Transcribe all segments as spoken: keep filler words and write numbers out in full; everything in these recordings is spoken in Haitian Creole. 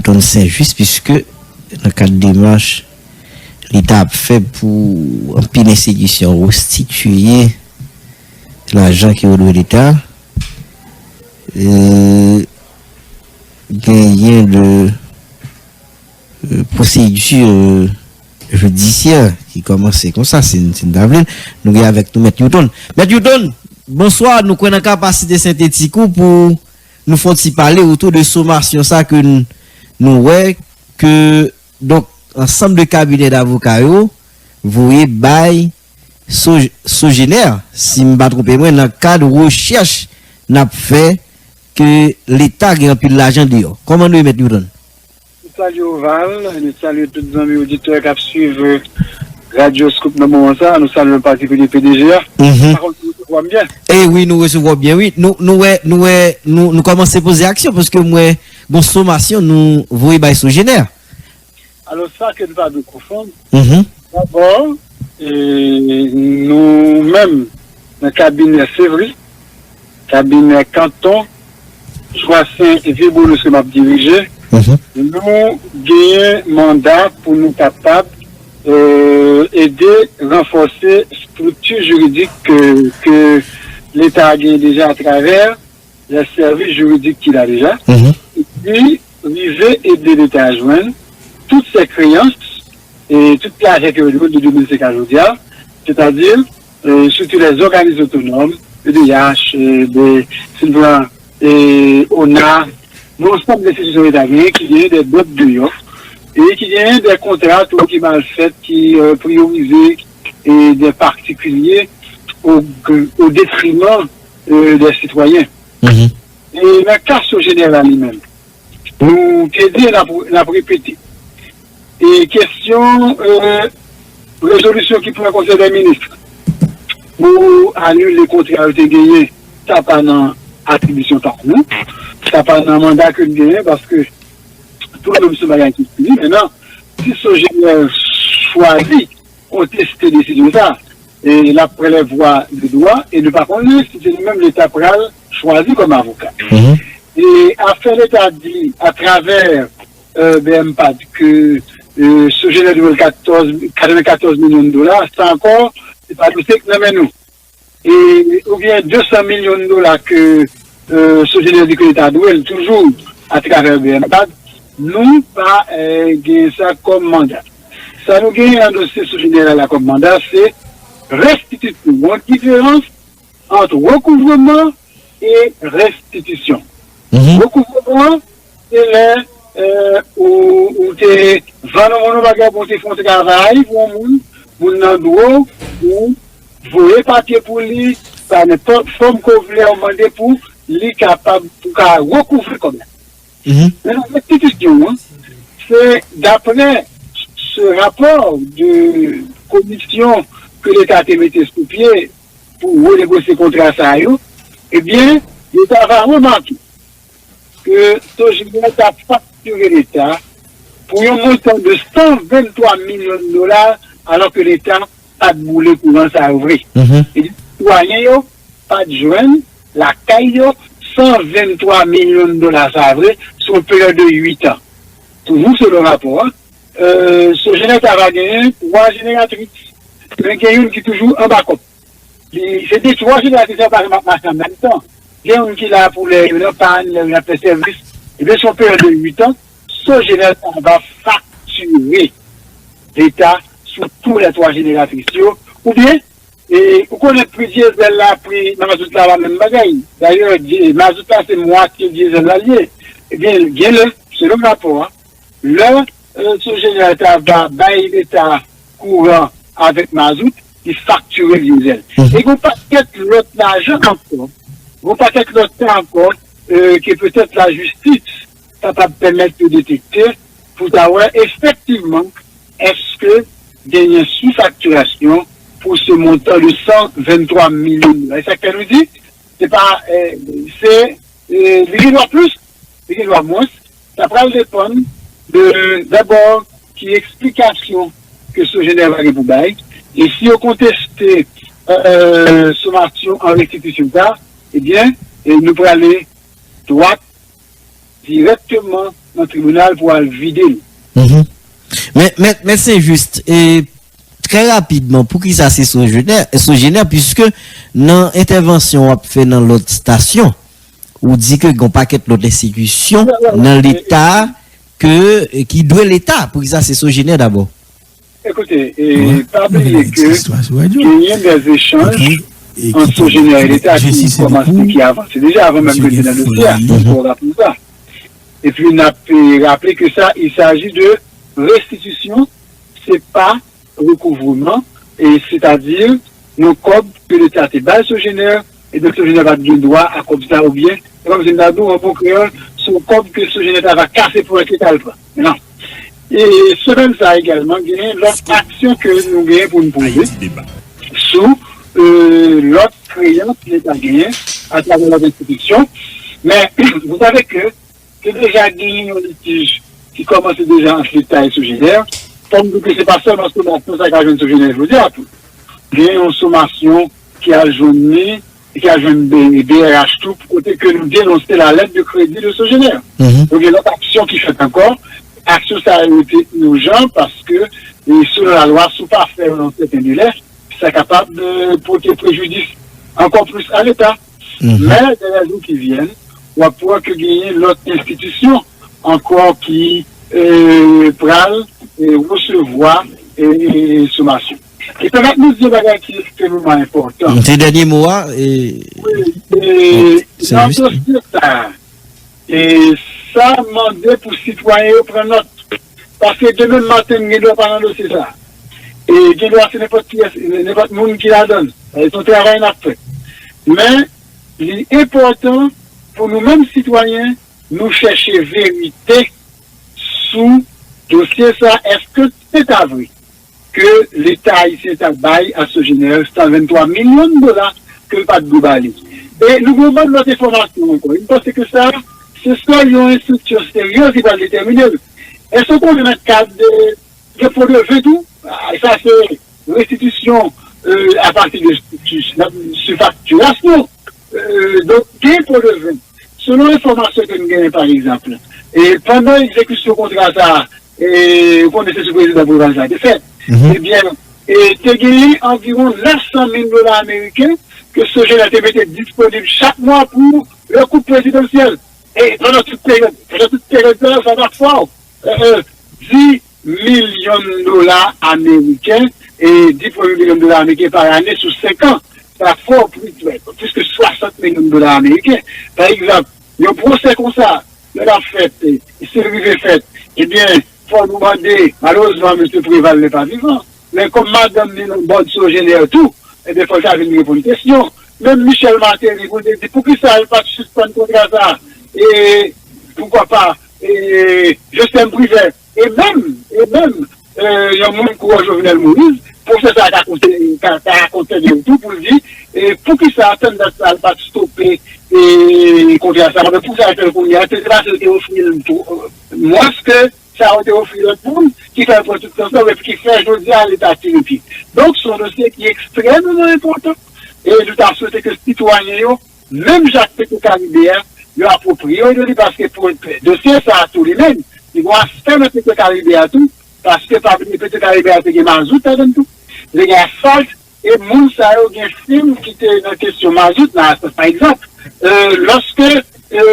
Newton Saint-Just, piske nan kad demach Leta ap fè pou anpil enstitisyon restitiye lajan ki redwe Leta, e, genyen de, e, pwosedi, e, jidisyè ki kòmanse konsa, si, si n ta vle. Nou gen avèk nou Mèt Newton. Mèt Newton, bonswa, nou kwè nan kapasite sentetik ou pou nou fè yon ti pale otou de somasyon sa ke n, nou wè ke, donk, ansanm de kabinè davoka yo voye bay So-, Sogener, si m pa twonpe mwen, nan kad rechèch n ap fè ke Leta gen anpil lajan deyò. Kòman nou ye, Mèt Newton? Nou salye w, Val, nou salye tout zanmi oditè k ap swiv Radyo Scoop nan moman sa a. Nou salye an patikilye P D G a. Mhm. Pa konn si w resevwa m byen. E wi, nou resevwa w byen, wi. Nou, nou wè, nou wè, nou, nou kòmanse poze aksyon, paske m wè gon somasyon nou voye bay Sogener. Alò, sa ke n pa dwe konfonn, mhm, dabò, e, nou menm, nan kabinè Sevri, kabinè kanton, Jwasen e Vye Bolos ke m ap dirije, mhm, nou genyen manda pou nou kapab, e, ede ranfòse estrikti jiridik ke, ke Leta a genyen deja atravè lè sèvis jiridik ki la deja, mhm, epi rive ede Leta a jwenn tout ses créances e tout lajan ke yo dwe de de mil senk a jodi a, sètadi, e, sirtou lè zòganis otonòm, E D H, e, de, si n pran, e, ona, yon ansanm de enstitisyon Leta genyen ki genyen de dèt deyò, e ki genyen de kontra tou ki mal fèt, ki, e, priyorize, e, de patikilye o, o detriman, e, de sitwayen. Mhm. E nan ka Sogener la li menm, nou te di, n ap, n ap repete. E kesyon, e, rezolisyon ki pran Konsèy dè Minis pou anile kontra yo te genyen, sa pa nan atribisyon pa nou, sa pa nan manda ke n genyen, paske tou menm se yon bagay ki fini. Mentnan, si Sogener chwazi konteste desizyon sa, e l ap pran lè vwa de dwa, e nou pa konnen si se li menm Leta pral chwazi kòm avoka. Mhm. E afè Leta di, atravè, e, B M pad, ke, e, Sogener dwe l katòz, katrevenkatòz milyon dola, sa ankò, se pa dosye k nan men nou. E, oubyen de san milyon dola ke, e, Sogener di ke Leta dwe l toujou atravè B M pad, nou pa, e, gen sa kòm manda. Sa nou genyen nan dosye Sogener la, la kòm manda, se restitisyon. Yon diferans ant rekouvreman e restitisyon. Mhm. Rekouvreman, se lè, e, ou, ou te vann yon moun yon bagay, bon, ou te fè yon travay pou yon moun, moun nan dwe w, ou voye papye pou li, pa nenpòt fòm ke w vle, ou mande pou li kapab, pou ka rekouvri kòb la. Mhm. Men nan restitisyon an, se daprè se rapò de komisyon ke Leta te mete sou pye pou renegosye kontra sa yo, ebyen, Leta va remake ke Sogener ta faktire Leta pou yon montan de san venntwa milyon dola, alò ke Leta pa t boule kouran sa yo vre. Mhm. E sitwayen yo pa t jwenn lakay yo san venntwa milyon dola sa vre sou yon peryòd de uit an. Toujou selon rapò a, e, Sogener ta va genyen twa jeneratris. Men gen youn ki toujou anba kòb. Li, se de twa jeneratris yo pa janm ap mache an menm tan. Gen youn ki la pou lè yo nan pàn, lè yo nan fè sèvis. Ebyen, sou yon peryòd de uit an, Sogener sa va faktire Leta sou tou lè twa jeneratris yo. Oubyen, e, ou konnen pri dyezèl la, pri mazout la, pa menm bagay. Dayè, dye-, mazout la se mwatye dyezèl la l ye. Ebyen, gen lè, selon rapò a, lè, e, Sogener ta va bay Leta kouran avèk mazout, li faktire dyezèl. Mhm. E gon pakèt lòt lajan ankò, gon pakèt lòt tan ankò, e, ke petèt lajistis kapab pèmèt yo detekte pou ta wè efektivman èske genyen soufaktirasyon pou se montan de san venntwa milyon dola. E sa k fè nou di, se pa, e, se, e, li gen dwa plis, li gen dwa mwens, sa pral depann de, dabò, ki eksplikasyon ke Sogener va gen pou bay, e si yo konteste, e, somasyon an restitisyon sa, ebyen, e nou prale dwat dirèkteman nan tribinal pou al vide l. Men, men, men se jis, e, trè rapidman, poukisa se Sogener, Sogener, puiske nan entèvansyon w ap fè nan lòt estasyon, ou di ke gen yon pakèt lòt enstitisyon nan Leta ke, ki dwe Leta, poukisa se Sogener dabò? Ekoute, e, pa bliye ke genyen de echanj ant Sogener e Leta ki kòmanse, ki avanse deja avan menm ke te nan dosye a, pou rapèl sa. Epi n ap, e, raple ke sa, il s'agit de restitution, se pa rekouvreman, e sètadi yon kòb ke Leta te bay Sogener, e donk Sogener pa t gen dwa a kòb sa, oubyen, se kòmsi m ta di w an bon kreyòl, se yon kòb ke Sogener ta va kase pou èske ta l pran. Non. E semèn sa egalman, genyen lòt aksyon ke nou genyen pou n poze sou, e, lòt kreyans Leta genyen atravè lòt enstitisyon. Men, vous savez que te deja genyen yon litij ki kòmanse deja ant Leta e Sogener. Fò m di ke se pa sèlman somasyon sa k al jwenn Sogener jodi a tou. Genyen yon somasyon ki al jwenn li, e ki al jwenn B-, B R H tou, kote ke nou denonse la lettre de crédit de Sogener. Donk, gen lòt aksyon ki fèt ankò. Aksyon sa yo te ijan paske, e, selon lalwa, si w pa fè yo nan sèten delè, sa kapab, e, pote prejidis ankò plis a Leta. Men, nan lè jou ki vyen, w ap wè ke genyen lòt enstitisyon ankò ki, e, pral, e, resevwa, e, somasyon. E pèmèt nou di yon bagay ki ekstrèmeman enpòtan. Se dènye mo a, e, wi, e, nan dosye sa a, e, sa mande pou sitwayen yo pran nòt. Paske demen maten, m gen dwa pa nan dosye sa a. E gen dwa se nenpòt kiyès, nenpòt moun ki ladan l. E se yon travay n ap fè. Men, li enpòtan pou nou menm sitwayen, nou chèche verite sou dosye sa. Èske se ta vre ke Leta ayisyen ta bay a Sogener san venntwa milyon dola ke l pa t dwe ba li? E nou gen yon bann lòt enfòmasyon ankò. M panse ke sa, se sèl yon enstriksyon serye ki pral detèmine l. Èske w konnen nan kad de, de po de ven tou? A, sa se restitisyon, e, apati de, de, de sifaktirasyon. E, donk, gen po de ven. Selon enfòmasyon ke n genyen, pa egzanp, e pandan egzekisyon kontra sa a, e, ou konnen se sou prezidan Preval sa te fèt, ebyen, e, te genyen anviwon nèf san mil dola ameriken ke Sogener te mete disponib chak mwa pou le koup prezidansyèl. E pandan tout peryòd, pandan tout peryòd sa, sa pa fò, e, e, di milyon dola ameriken, e di premye milyon dola ameriken pa ane sou senk an. Sa fò plis, plis ke swasant milyon dola ameriken. Pa egzanp, yon pwosè konsa, lè l ap fèt, e si l rive fèt, ebyen, fò nou mande, malerezman, mesye Preval n'est pas vivant, men kòm madanm li nan bòd Sogener tou, ebyen, fò l ta vin reponn kesyon. Menm Michel Martelly, pou l te di, poukisa l pa t sispann kontra sa a? E, poukwa pa, e, Jocelerme Privert, e menm, e menm, e, yon moun kou Jovenel Moïse, pwosè sa a ka konse-, ka, ka konsène l tou pou l di, e, poukisa Sanders sa l pa t stope, e, kontra sa a, men poukisa l fè l kounye a, se pa se l te ofri l tou, e, mwens ke sa yo te ofri lòt moun, ki fè l pran tout tan sa, epi ki fè jodi a Leta tire pye. Donk, se yon dosye ki ekstrèmeman enpòtan, e nou ta swete ke sitwayen yo, menm jan ak Petwokaribe a, yo apwopriye yo de li, paske pou dosye sa a tou li menm, li gen yon aspè nan Petwokaribe a tou, paske pa bliye Petwokaribe a te gen mazout ladan l tou, li te gen asfalt, e moun sa yo gen fim ki te nan kesyon mazout nan asfalt, pa egzanp, e, lòske, e,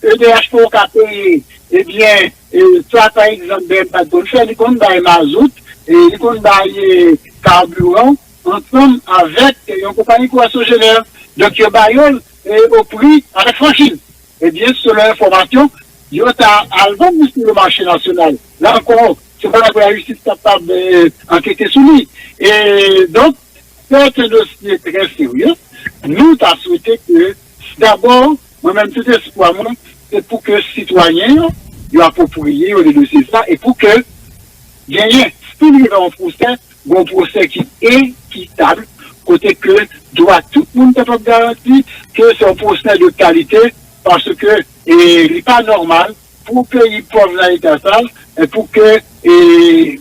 E D H pou w ka peye, ebyen, e, sa, pa egzanp, B M pa t konn fè, li konn bay mazout, e, li konn bay, e, kabiran, ansanm avèk, e, yon konpayi kou a Sogener. Donk, yo ba yo l, e, o pri avèk franchiz. Ebyen, selon enfòmasyon, yo ta al vann li sou le mache nasyonal. La ankò, se pa la pou lajistis kapab, e, ankete sou li. E, donk, sèten dosye trè serye, nou ta swete ke, dabò, mwen menm tout espwa mwen, se pou ke sitwayen yo, yo apwopriye yo de dosye sa, e pou ke genyen, si n rive a yon pwosè, gen yon pwosè ki ekitab, kote ke dwa tout moun kapab garanti, ke se yon pwosè de kalite, paske, e, li pa nòmal pou peyi pòv nan eta sa, e pou ke, e,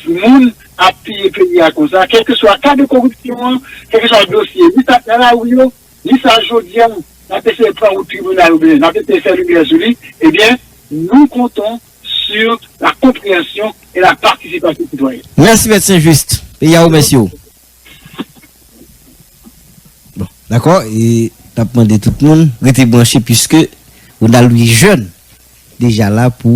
moun ap piye peyi a konsa, kèlkeswa ka de koripsyon an, kèlkeswa dosye, ni sa k nan lari yo, ni sa jodi a, n ap eseye pran wout tribinal oubyen n ap eseye fè limyè sou li, ebyen, nous comptons sur la compréhension et la participation citoyenne. Mèsi, Mèt Sen Jis. Peyi a ou, mèsi ou. Bon, dakò, e n ap mande tout moun rete branche, piske Ronald Louis Jeune deja la pou